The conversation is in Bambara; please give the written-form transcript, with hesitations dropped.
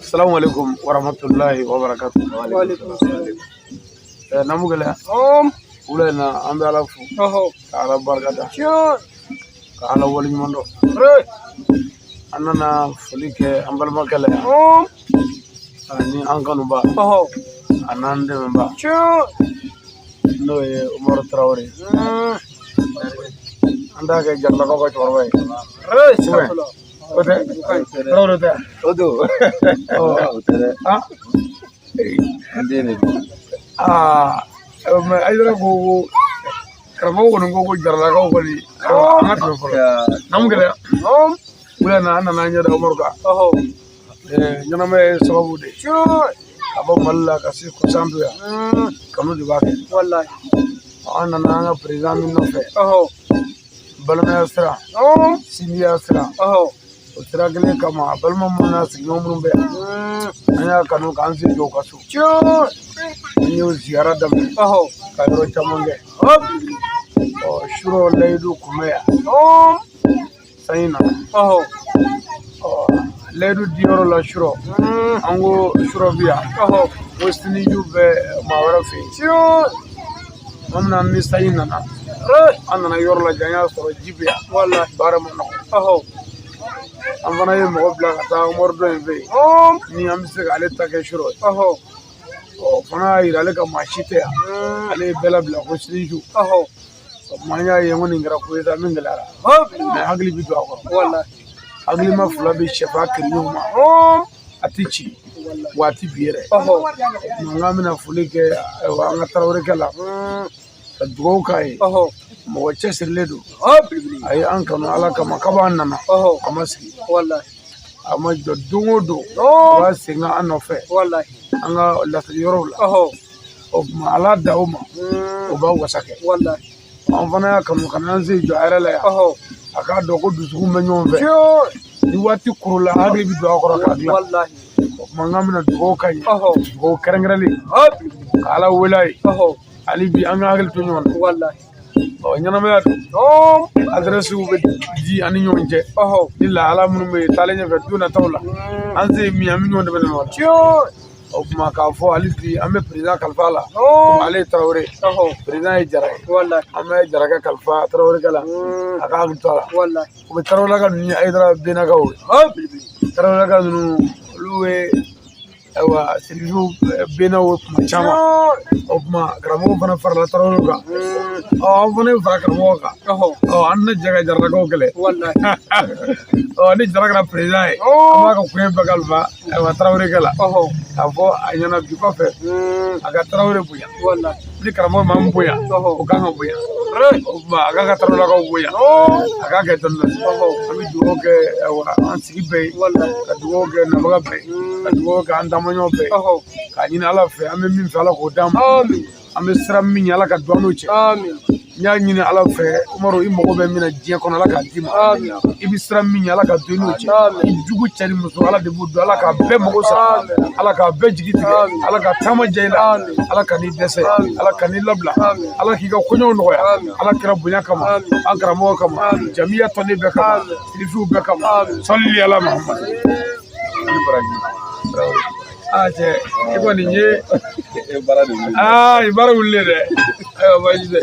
Salamu alaikum warahmatullahi wabarakatuh. Namu gɛlɛya wula in na, an bɛ Ala fo ka Ala barika da, ka Ala waleɲuman dɔn. An nana foli kɛ an balimakɛ la yan ani an kanuba a n'an dɛmɛba, n'o ye Umaru Tarawele. An t'a kɛ Jaralakaw ka cɛkɔrɔba ye, o tɛ Tarawele tɛ? O don. O tɛ dɛ. Ah. An den de don. Aa, mais Ayidara ko karamɔgɔ kɔni ko Jaralakaw kɔni, ayiwa, an ka tɛmɛ fɔlɔ. Namu gɛlɛya wula in na, an nana an ɲɛ da Umaru kan. Ɲɛnamaya ye sababu de ye ka bɔ Mali la ka se Kɔsanto yan, kanu de b'a kɛ. An nana an ka président min nɔfɛ, balimaya sira, sinjiya sira, o sira kelen kama, a balima minnu n'a sigiɲɔgɔn minnu bɛ yan, an y'a kanu k'an sen jɔ u ka so. An y'o ziyara daminɛ ka yɔrɔ caman kɛ. Ɔ, surɔ layidu kun bɛ yan, sanji nana. Ɔ, layidu diyɔrɔ la surɔ, an ko surɔ bi yan, ko siniju bɛ maa wɛrɛ fɛ yen. Tuma min na ni sanji nana, an nana yɔrɔ lajɛ, an y'a sɔrɔ ji bɛ yan, baara ma nɔgɔn. An fana ye mɔgɔ bila ka taa Umaru dɔ in fɛ yen ni an bɛ se k'ale ta kɛ surɔ ye. Ɔ, fana y'a yira ale ka maa si tɛ yan, ale ye bɛɛ labila ko siniju. O tuma an y'a ye ko nin kɛra ko ye sa min gɛlɛyara, mais hakili bɛ don a kɔrɔ. Hakilima fila bɛ sɛfan kiri ɲɔgɔn ma, a tɛ ci wa a tɛ bi yɛrɛ. O tuma n k'an bɛna foli kɛ, ayiwa, an ka Tarawelekɛ la, ka dugawu k'a ye. Mɔgɔ cɛsirilen don, a ye an kanu Ala kama. Kab'an nana, a ma sigi, a ma jɔ. Don o don a b'a sen kan an nɔfɛ an ka lasigi yɔrɔw la. O tuma Ala da o ma, o b'a wasa kɛ. An fana y'a kanu ka n'an sen jɔ a yɛrɛ la yan, a k'a dɔn ko dusukun bɛ ɲɔgɔn fɛ. Ni waati korola, hakili bɛ don a kɔrɔ k'a dilan. O tuma n k'an bɛna dugawu k'a ye, dugawu kɛrɛnkɛrɛnlen, ka Ala wele a ye hali bi an ka hakili to ɲɔgɔn na. Ɔ, ɲɛnamaya don, adrɛsiw bɛ di an ni ɲɔgɔn cɛ ni lahala minnu bɛ yen taalen ɲɛfɛ don nataw la, an se ye min ye, an bɛ ɲɔgɔn dɛmɛ ɲɔgɔn na. O tuma k'a fɔ hali bi, an bɛ président kalifa a la, komi ale ye Tarawele ye, président ye Jara ye, an bɛ Jarakɛ kalifa Tarawelekɛ la, a ka hakili to a la. O bɛ Taraweleka ninnu ye Ayidara bɛnnakaw ye. Taraweleka ninnu, olu ye, ayiwa, Sirifiw bɛnnaw ye kuma caman. O tuma karamɔgɔ fana farala Tarawelew kan. Ɔ, an fana ye fara karamɔgɔ kan. Ɔ, an tɛna jɛ ka Jaralakaw kɛlɛ. Ɔ, ni Jara kɛra président ye, an b'a ka koɲɛ bɛɛ kalifa, ayiwa, Tarawelekɛ la, k'a fɔ a ɲɛna bi kɔfɛ a ka Tarawele bonya. Ni karamɔgɔ ma n bonya, o kan ka bonya. O tuma a k'a ka Tarawelekaw bonya, a k'a kɛ dɔɔnin dɔɔnin. An bɛ dugawu kɛ, ayiwa, an sigi bɛɛ ye, ka dugawu kɛ nabaga bɛɛ ye, ka dugawu kɛ an taamaɲɔgɔn bɛɛ ye, k'a ɲini Ala fɛ, an bɛ min fɛ, Ala k'o d'an ma. An bɛ siran min ɲɛ, Ala ka don an n'o cɛ. N y'a ɲini Ala fɛ, Umaru, i mago bɛ min na diɲɛ kɔnɔ, Ala k'a d'i ma. I bɛ siran min ɲɛ, Ala ka don i n'o cɛ. I jugu cɛ ni muso, Ala de b'u dɔn. Ala k'a bɛɛ mago sa, Ala k'a bɛɛ jigi tigɛ, Ala ka taama diya i la, Ala ka n'i dɛsɛ, Ala ka n'i labila, Ala k'i ka koɲɛw nɔgɔya. Ala kira bonya kama, an karamɔgɔ kama, jamiya tɔnden bɛɛ kama, sirifiw bɛɛ kama, sɔli ala Muhammad ni baraji. Aa cɛ, i kɔni ye E baara de wuli. Aa, i baara wulilen dɛ. Ayiwa, baasi tɛ.